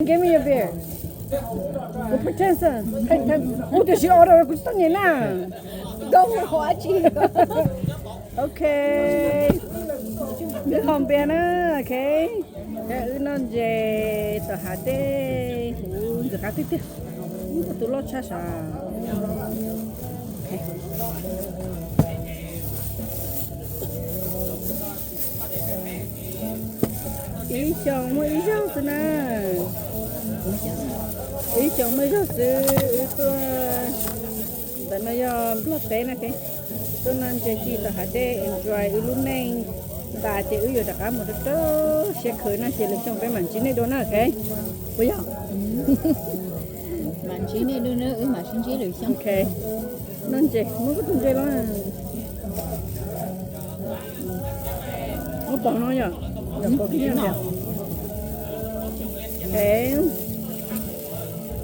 Give me a beer. Kuv pheej txhawj, kuv tiam sis order kuv tsis tau nyiam na. Nkauj hu ua dab tsi? Ok. Wb haus npias na, ok. Wb noj ntses tom hav dej, ntxim qab tiag tiag. Tus loj tshaj sav. Ib xyoos muaj ib zaug xwb na. Ib xyoos muaj ib zaug xwb wb tuaj. Ntawm no yog Nplog teb na, tuaj noj ntses ci tom hav dej enjoy wb lub neej tas ces wb yuav rov qab mus rau rau siab khwv no ces lwm xyoo peb mam ntsib nej dua na, ok? Puas yog? Mam ntsib nej dua na, wb mam sib ntsib lwm xyoo. Ok. Noj ntses, muab koj tus ntses los. Muab pom no yom, yom pom kiag. Ok.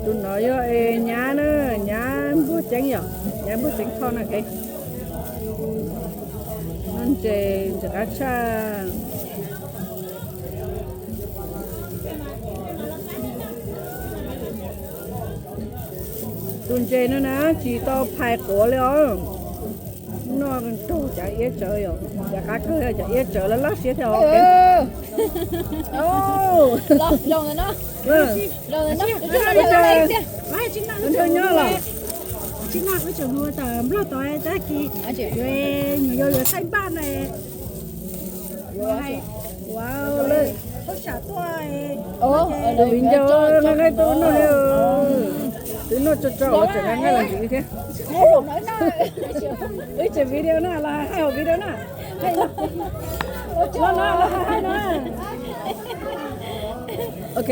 Tus no yog nyab na, nyab npuag ceeb yom, nyab npuag ceeb thoj na, ok. Noj ntses ntxim qab tshaj. Tus ntses no na tsis tau phais quav li os. Noj raug cov iab tsawv yom, cov qab kawg cov iab tsawv laj laj siab thiab os. Nyob los. Tsis noj, wb tseem hu tawm Nplog tod tab kis yuav, nyuam yaus yuav thaij npaj na. Tus viv ncaus nqaij nqaij tuaj noj li, twb noj tso tso ua tseem nqaij nqaij los ntxiv thiab. Wb tseem video na los hais hauv video na. Los no los hais hais no. Ok.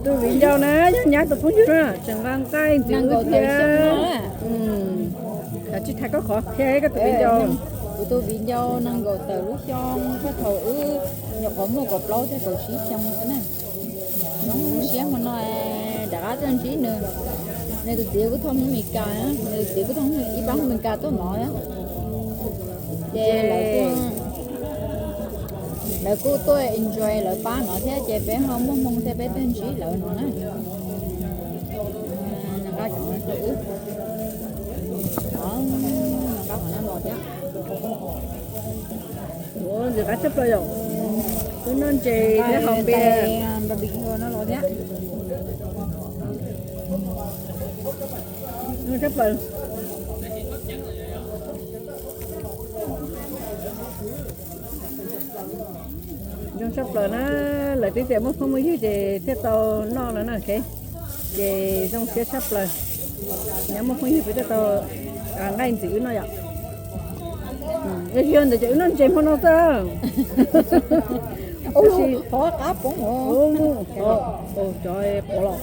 Tus viv ncaus na yog nyab tus phooj ywg na, tseem nqa nqaij ntxiv wb thiab. Kav tsij thaiv koj qhov thiab koj tus viv ncaus. Kuv tus viv ncaus nees nkaum tawm lub xyoo, thaum wb nyuam qhuav muaj kaum plaub thiab kaum tsib xyoo xwb na. Zoo siab hmo no rov qab tuaj ntsib nws. Nws tus txiv kuj thaj Hmoob Meskas, nws tus txiv kuj thaj ib pab Hmoob Meskas tuaj no. Ces lawv kuj tuaj enjoy lawv pab no thiab ces peb ho muaj hmoo thiab peb tuaj ntsib lawv no na. Nqa cov no rau wb. Nqa qhov no los thiab. Ua ntxim qab tshaj plaws yom. Wb noj ntses thiab haus npias no los thiab. Zoo tshaj plaws. Zoo tshaj plaws na, lawv twb tias muaj phooj muaj ywg ces thiaj tau noj no na, ces zoo siab tshaj plaws. Nyab muaj phooj ywg peb thiaj tau nqaij ntxiv wb noj yom. Yog ntawd ces wb noj ntses hmo no xwb. Tab sis qhov qab poob, cov quav los,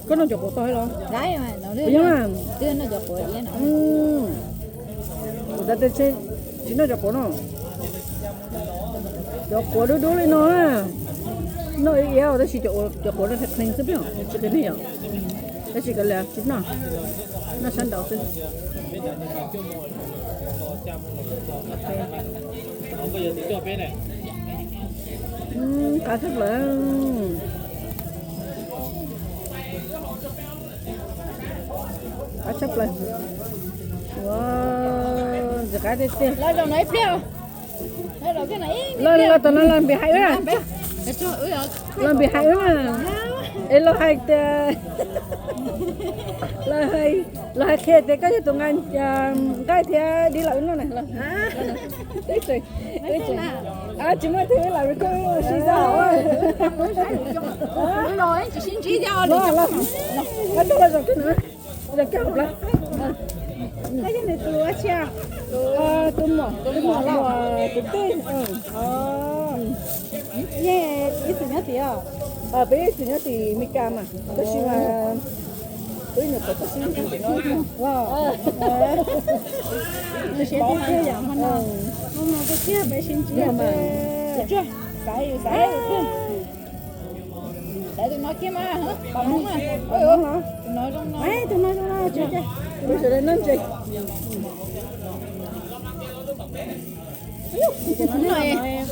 koj noj cov quav tau los? Yog, tsis noj cov quav no. Cov quav dub dub li no, noj ib iab tab sis cov quav no qhia qhia xwb, tsis qhia nej yom. Tab sis kav liam tsis noj, noj sab nraud xwb. Qab tshaj plaws. Qab tshaj plaws. Ua, ntxim qab tiag tiag. Los, los tom no los npis hais wb na. Los npis hais wb na. Es los hais tias, los hais qhia tias koj yog tus nqa nqaij thiab dib los wb noj na. Tsis muaj twg wb los record sib zog. Los, los, los, los, los, los, los, los, los, tus muam, tus muam, tus tij. Yeej ib txwm nyob tim os. Peb ib txwm nyob tim Meskas mas, tab sis mas wb nyuam qhuav tuaj sib ntsib tim no. Siab tiag tiag yom, hmo no, hmo no tiag tiag peb sib ntsib mas. Xaiv tus no kiag mas, pom no mas. Tus no zoo no, tus no zoo no, sawv daws noj ntses.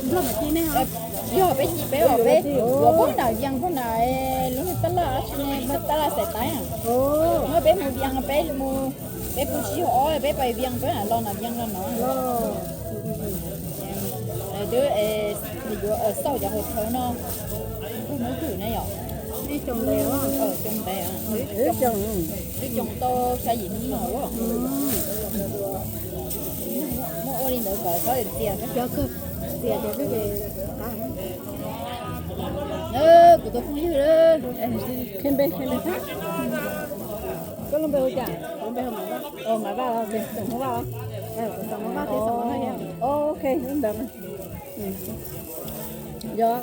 Nplog mas ci nej ho. Tsis yog peb ci peb os, peb ua puag nram Vias puag nram lub tab laj, tab laj Xais Taib na. Muab peb mus Vias, peb mus, peb pw tsis yog ob, peb pais Vias peb los nram Vias no no. Twb yuav xauj cov hau thawv no, hnub twg ne yom? Coo ntev, twb coo tau xya yim hnub no. Muab ua li ntawd kom txhob txias, txias ces twb qab. Kuv tus phooj ywg, qhia npe, qhia npe. Koj lub npe hu cas? Kuv lub npe hu Maiv Vaj. Maiv Vaj, txawm Hmoob Vaj os. Kuv txawm Hmoob Vaj thiab, txawm Hmoob Vaj thiab. Ok, ntawd. Yog,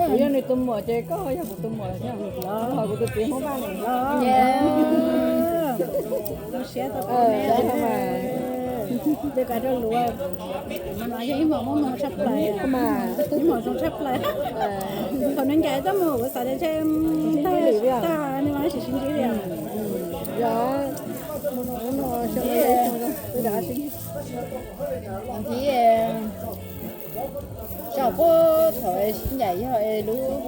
kuv yog nws tus muam ces koj yog kuv tus muam thiab. Los kuv tus txiv Hmoob Vaj ne. Siab tau, siab tau. Ces kav rau luag, no yog ib hmos muaj hmoo tshaj plaws, ib hmos zoo tshaj plaws. Thaum nws ncaim txoj mus kuv xav tias ntshe tag, nws mas tsis sib ntsib li. Yog, ntxiv, tsaum puag thaum sib ncaim yog lub,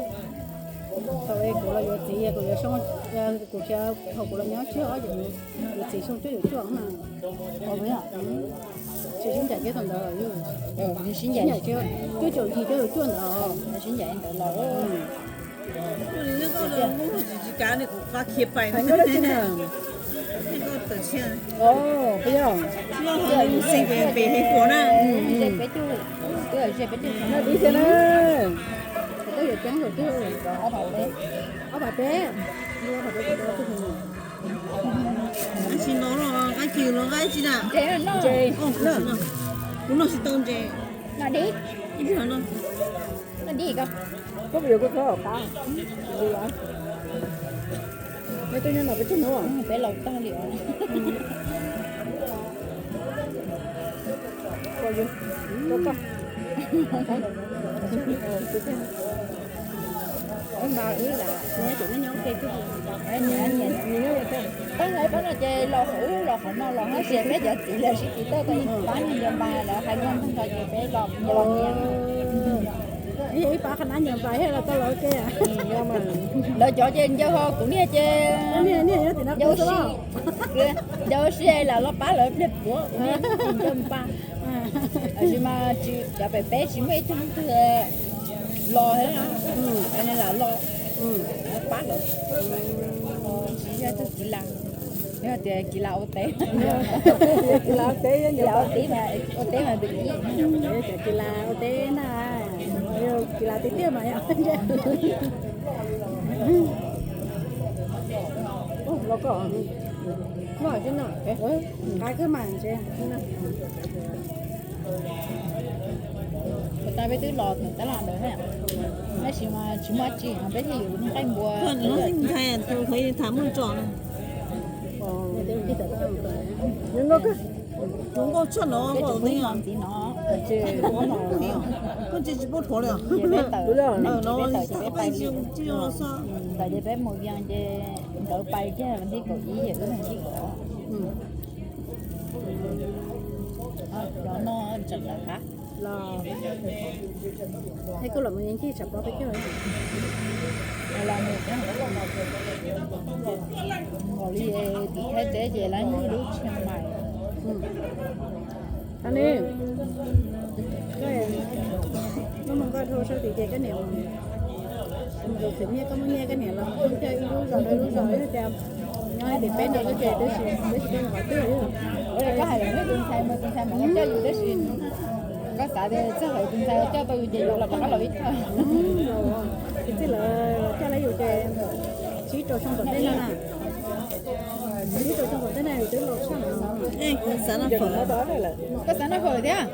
thaum kuv los yuav txiv, kuv yuav, kuv, thaum kuv los nyob tsib ob, yuav txiv xyoo cuaj caum cuaj mas. Tsis sib ncaim kiag thaum ntawd, sib ncaim cuaj caum yim cuaj caum cuaj ntawd, sib ncaim ntawd los. Hais nkauj dab tsi na? Puas yog? Noj dib thiab na. Ob phav peb, ob phav peb. Tsis no, qab ci los qab tsi na. Kuv noj tsis tau ntses. Noj dib. Noj dib ko. Koj puas yuav koj txhob qab. Nyob twb nyob no peb tug hnub. Peb laus tag li os. Pab no ces los qhov ub los qhov no los hab tsis peb cov txiv lawv sib tiv tauj tau ib pab neeg nco npas lawv hais luag nrog ces peb los nco nyias. Ib pab qhov nab nco npas thiab los tau los ua ke. Lawv cov ces nco ho kuv niag ces nco ua si, nco ua si lam los pab lawv pliag puav, kuv niag nco npas. Tab sis mas cov pem peb tsis muaj ib tug twg los thiab, lam los pab lawv. Tsis yog tug kis las, yog tias kis las ua teb. Kis las ua teb, kis las ua teb mas, kis las ua teb na, kis las tiag tiag mas yog. Los koj, noj xwb no, qab kawg mas ntshe. Puas tas peb twb los tawm tab laj ntawd na, tab sis mas tsis muaj dab tsi no peb thiaj yuav nqaij npua. Nkauj tshaj no, ntxiv no, koj tsis paub thuav li os. Peb tawm, peb tawm ces peb pais li. Tawm ces peb mus Vias ces nkawd pais kiag vas thib kaum ib, wb vas thib kaum ob. Cov no tseem lawv qab. Los, es koj los mus yeej tsis tsam pab peb coj. Los mus, nkaus li tim Thaib teb ces lawv nyob lub Tshiab Npais. Qhov no, koj mus nqa dhau sab tim ces koj niam mus, mus khwv nyiaj, koj muaj nyiaj koj niam los mus coj ib lub zos rau lub zos, yog tias nyob tim peb no lawm ces twb tsis, twb tsis tau qhov twg li. Koj hais lawm tus ntxhais mas tus ntxhais mam coj yus tab sis koj xav tias txog lawm tus ntxhais coj tau yus ces yus los rov qab los ib tag. Tus txij lawv coj lawv yus ces tsib rau xyoo tom ntej no na. Tsib rau xyoo tom ntej no yus twb laus tshaj no. Koj xav noj fawm thiab?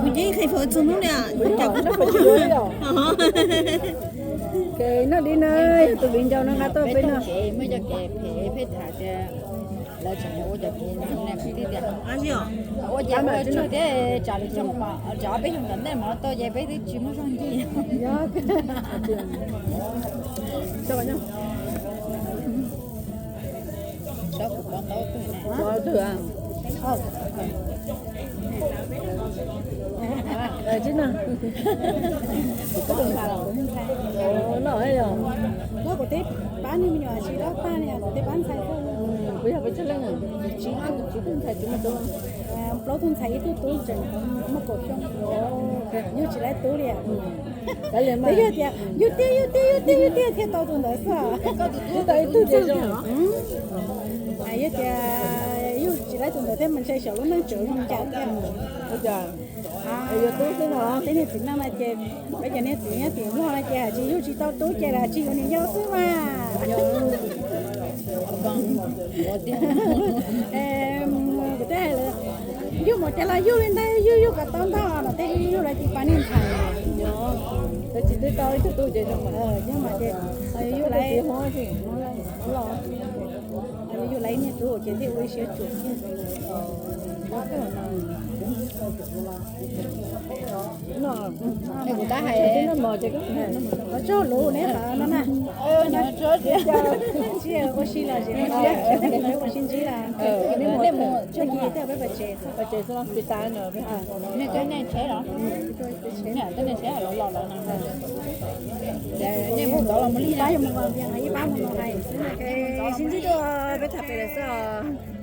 Kuv yeej hais fawm txhua hnub li. Noj dib na, yog tus viv ncaus no nqa tuaj peb noj. Muaj cov kev phem peb tham tias lawv tseem ua cov kev ntxhov ne, kwv tij tias ua ces ua tsuag thiab tsam lwm xyoo mas, tsam ob peb xyoo tom ntej mas tau ces peb twb tsis muaj zog ncig. Saib kuv pov ntaub twg ne. Pov twg a? Tsis no. Kuv twb noj yog. Kuv twb pab niag me nyuam tsis loj tag li, kuv twb pab ntxhais xwb. Kuv yog peb tsawg leej? Tsis, tsis tug ntxhais tsis muaj tub. Plaub tug ntxhais ib tug tub tseem muaj kaum xyoo. Yug tsis laib tub li. Yog tias yug tiag yug tiag yug tiag yug tiag thiaj tau tus ntawd xwb. Yog tias yug tsis laib tus ntawd thiab mas ntshe xyov lub neej tseem zoo cas thiab. Yog tub xwb no. Peb niag txiv neej no ces, peb cov niag txiv nyob tim Nplog no ces hais tsis yug tsis tau tub ces lam tsis yuav niam yau xwb mas. Kuv twb hais lawv, yug mus ces los yug li ntag, yug yug kom tau ntag no, tej yug lawv tsis pab niag ntxhais. Yog tsis twb tau ib tug tub ces zoo mas. Yog mas ces yug lawv, yug lawv niag tub ces thiaj ua ib siab tsuas thiab. Kuv tab hais, qhov tsaug lus neb qhov no na. Ua si los ua si ntsib los, nej mus txog kis tej peb pais tsev, pais tsev xwb los tsis tas no. Nej tsev, nej tsev los, nej tsev los los lawm no. Nej mus tod los mus li pab, mus mus hais xwb, sib ntsib dua peb tham pem lawm xwb os.